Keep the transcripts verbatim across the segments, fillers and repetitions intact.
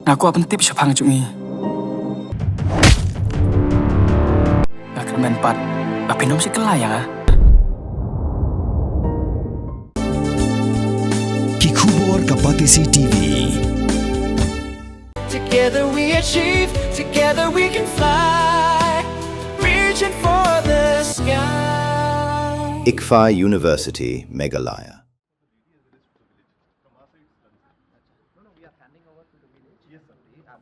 Nga kwah pyntip shaphang jong i. Nga kyrmen pat ba phin ym shim kylla ïa nga. Ki khubor ka Batesi T V. Together we achieve, together we can fly, reaching for the sky. ICFAI University, Meghalaya.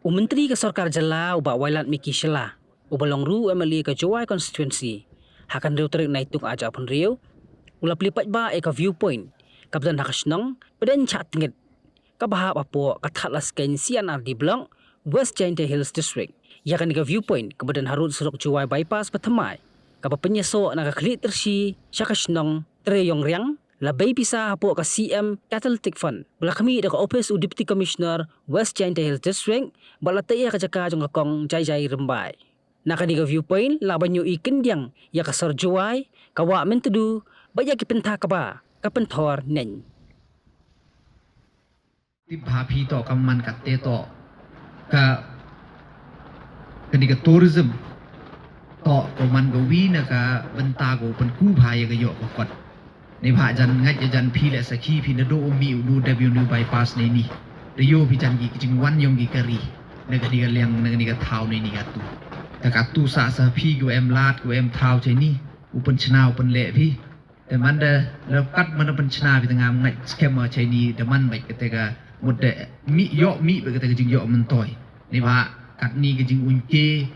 U Myntri ka Sorkar Jylla u Bah Wailadmiki Shylla, uba long ruh u M L A ka Jowai Constituency, ha ka hynriew tarik Naitung ar hajar arphew hynriew, u la plie paidbah ïa ka viewpoint kaba don ha ka shnong Pdeng Shah Tngit, kaba hap hapoh ka Thadlaskein C and R D Block, West Jaintia Hills District. Ïa kane ka viewpoint kaba don harud surok Jowai Bypass Bathymmai, kaba pynïasoh na ka Khlieh Tyrshi sha ka shnong Treiongriang, la bei pisa hapoh ka C M Catalytic Fund, ba la khmih da ka ophis u Deputy Commissioner West Jaintia Hills District, bad la tei ïa ka jaka jong ka Kong Jaijai Rymbai. Na kane ka viewpoint la ban ïohi kyndiang ïa ka sor Jowai, ka wah Myntdu, bad ïa ki pyntha kaba ka pynthor neng. Tip bha phi, to ka man katte to ka, kane ka tourism to ka man kawi na ka bynta ka pynku bha ïa ka ïoh ka kot. Neibhah jan ngait ïa jan phi leh sakhi phi naduh u mih u dep ïa u new bypass neini. Da ïoh phi jan ki jingwan ïong ki kari na kane ka liang, na kane ka thaw neini katu. Ta katu sah sa phi ki wa em lad, ki wa em thaw cheini, u pynchna u pynleh phi. Te man da la kat man da pynchna phi, te ngam ngait skhem ma cheini da man bad kata ka mut da mih ïoh mih bad kata ka jingïoh myntoi. Neibhah katni ka jinguiñke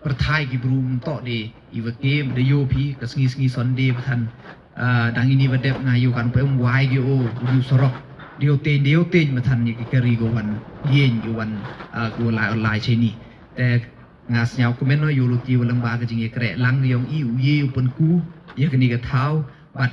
pyrthai ki bru mynto de iwa kem da ïoh phi ka sngi sngi Sunday ba than, ah, dang ini ba dep nga ïoh kan pem wai ki o u ïoh surok. Da ïoh teiñ, da ïoh teiñ ba than ïa ki kari ko wan ïeng ki wan, ah, ko lai lai cheini. Te nga sñiaw kmen no ïoh luti wa lyngba ka jingïakreh lang ïong i u ye u pynku ïa kani ka thaw, bad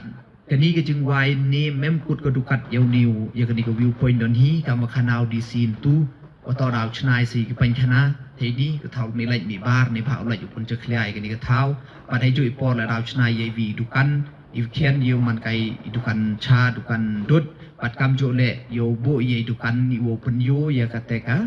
kani ka jingwai ne mem kut ka dukat ïa u ni u ïa kani ka viewpoint don hi, kam wa khana u D C ntu wa to daw chnai si ki pynkhana. Te ni ka thaw mi lait mi bar ni bha u lait u pynjakhlia ïa kani ka thaw, bad hei ju i por la daw chnai ïa i vi dukan, i khian ïa u man kai i dukan cha, dukan dud, bad kam ju le ïa u bu ïa i dukan ni u pynyo ïa ka te ka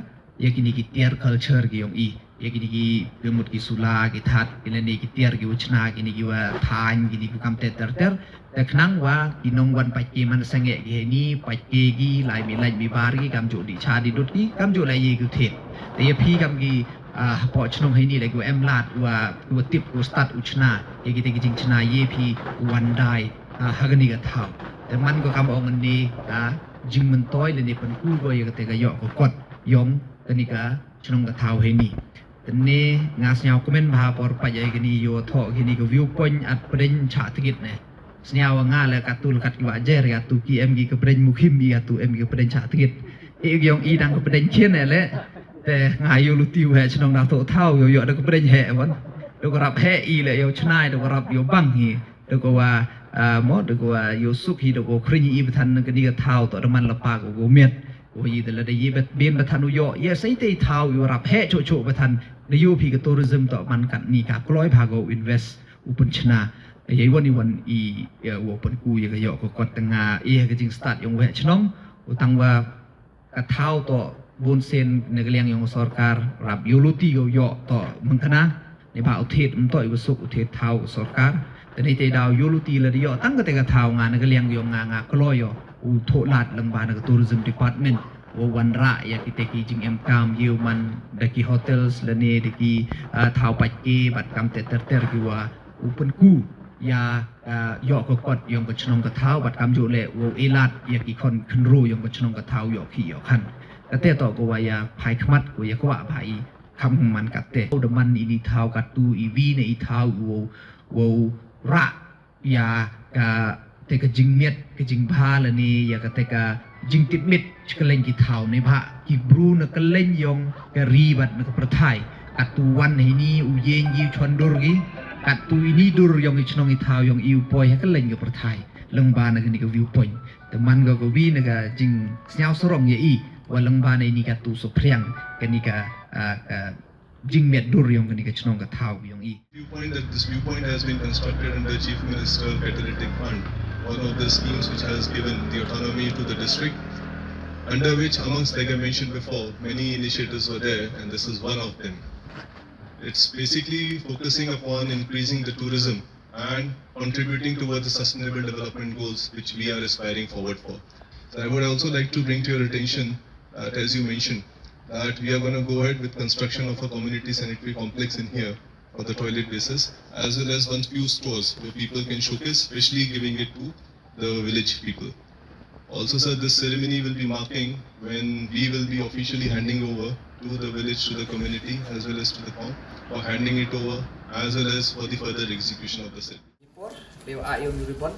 ïa kini ki tiar culture ki ïong i, ïa kini ki pemut ki sula ki that, ki lane ki tiar ki wa chna, kini ki wa thain, kini ki kam ter ter ter. Te khnang wa ki nongwan pait ki man sangeh ki heni, pait ki ki lai mi lait mi bar ki kam ju di cha di dut ki kam ju lai ye ki thet. Te ïa phi kam ki, ah, hapoh chnong heni le ki wa em lad wa, wa tip wa start u chna, ïa kite ki jingchna ïa phi wan dai, ah, ha kani ka thaw. Te man ko kam ong ni, ah, jingmyntoi lane pynku ko ïa kate ka ïoh ka kot ïong kani ka chnong ka thaw heini. Tene nga sñiaw kmen bha por pait ïa kini ïoh thoh kini ka viewpoint at Pdeng Chah Tngit ne. Sñiaw nga le katu le kat ki wa jer katu ki em ki ka Pdeng Mukhim i katu em ki ka Pdeng Chah Tngit. I ïong i dang ka Pdeng Khin ne le. Te nga ïoh luti wa chnong dang thoh thaw ïoh ïoh da ka Pdeng he wan. Da ka rap he i le ïoh chnai da ka rap ïoh bang hi. Da ka wa, ah, mo, da ka wa ïoh suk hi da ka khring i ba than kani ka thaw to da man la pa ka ko miet. Ko i da la da i bet bin ba than u ïoh. Ïa sai te thaw ïoh rap he cho cho ba than. Da ïoh phi ka tourism to man kat ni ka kloi bha ko invest u pynchna. Ïa i wan i wan i, ïa u pynku ïa ka ïoh ka kot tanga ïa ka jingstad ïong weh chnong. U tang wa ka thaw to bun sien na ka liang ïong sorkar rap ïoh luti ïoh ïoh to mengkana. Ni ba u thied mynto i wa suk u thied thaw u sorkar. Te ni te daw ïoh luti la da ïoh tang kate ka thaw nga na ka liang ïong nga nga kloi ïoh u thoh lad lang ba na ka tourism department. Wa wan rah ïa kite ki jingem kam ïew man da ki hotels lane da ki, ah, thaw pait ki bad kam te ter ter ki wa u pynku ïa, ah, ïoh ka kot ïong ka chnong ka thaw bad kam ju le u ilat ïa ki khon khynru ïong ka chnong ka thaw ïoh ki ïoh khan. Kate to ko wa ïa phai khmat ko ïa kwah bha i kham man kate. Da man ini thaw katu i wi ne i thaw u, u rah ïa ka te ka jingmiet ka jingbha lane ïa ka te ka jingtipmit chi kylleng ki thaw ne bha ki bru na kylleng ïong ka ri bad na ka pyrthai. Katu wan hini u ïeng i chwan dur ki katu ini dur ïong i chnong i thaw ïong i u poi ha kylleng ka pyrthai. Lengba na kani ka viewpoint. Te man ka ka wi na ka jingsñiaw sarong ïa i wa lengba na ini katu suphriang kani ka, ah, ka jingmiet dur ïong kani ka chnong ka thaw ïong i. Viewpoint that this viewpoint has been constructed under Chief Minister Catalytic Fund, one of the schemes which has given the autonomy to the district. under which, amongst, like I mentioned before, many initiatives were there, and this is one of them. It's basically focusing upon increasing the tourism and contributing towards the sustainable development goals which we are aspiring forward for. So I would also like to bring to your attention that, as you mentioned, that we are going to go ahead with construction of a community sanitary complex in here for the toilet basis, as well as one few stores where people can showcase, especially giving it to the village people. Also, sir, this ceremony will be marking when we will be officially handing over to the village, to the community, as well as to the town, for handing it over, as well as for the further execution of the ceremony. Por dei wa a yong ribbon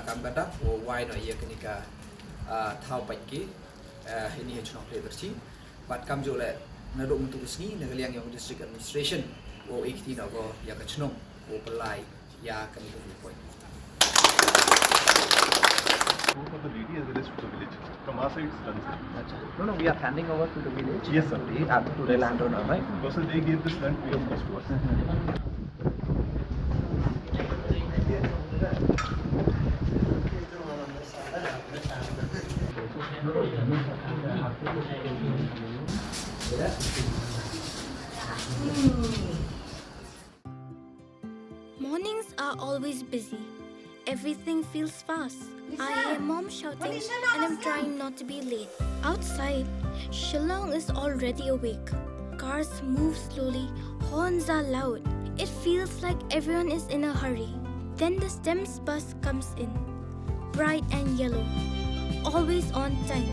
kam kata wa wai no ia kenika thaw paiki ini ha chnong Khliehtyrshi. Bad kam jole na dok mentuk sngi na kaliang yong district administration wa ikti no ko ia ka chnong wa pelai ia kenika ribbon. Both for the lady as well as for the village. From our side, it's done, sir. Acha. No, no, we are handing over to the village. Yes, sir. To the, uh, to the landowner, right? Because they gave this land to us. Mornings are always busy. Everything feels fast. I hear mom shouting and I'm trying not to be late. Outside, Shillong is already awake. Cars move slowly, horns are loud. It feels like everyone is in a hurry. Then the STEMS bus comes in, bright and yellow, always on time.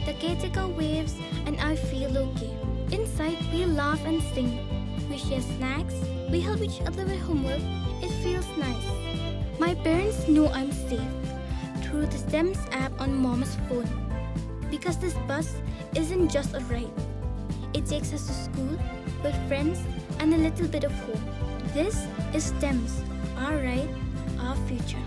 The caretaker waves and I feel okay. Inside, we laugh and sing. We share snacks, we help each other with homework. It feels nice. My parents know I'm safe through the STEMS app on mom's phone, because this bus isn't just a ride. It takes us to school, with friends, and a little bit of hope. This is STEMS, our ride, our future.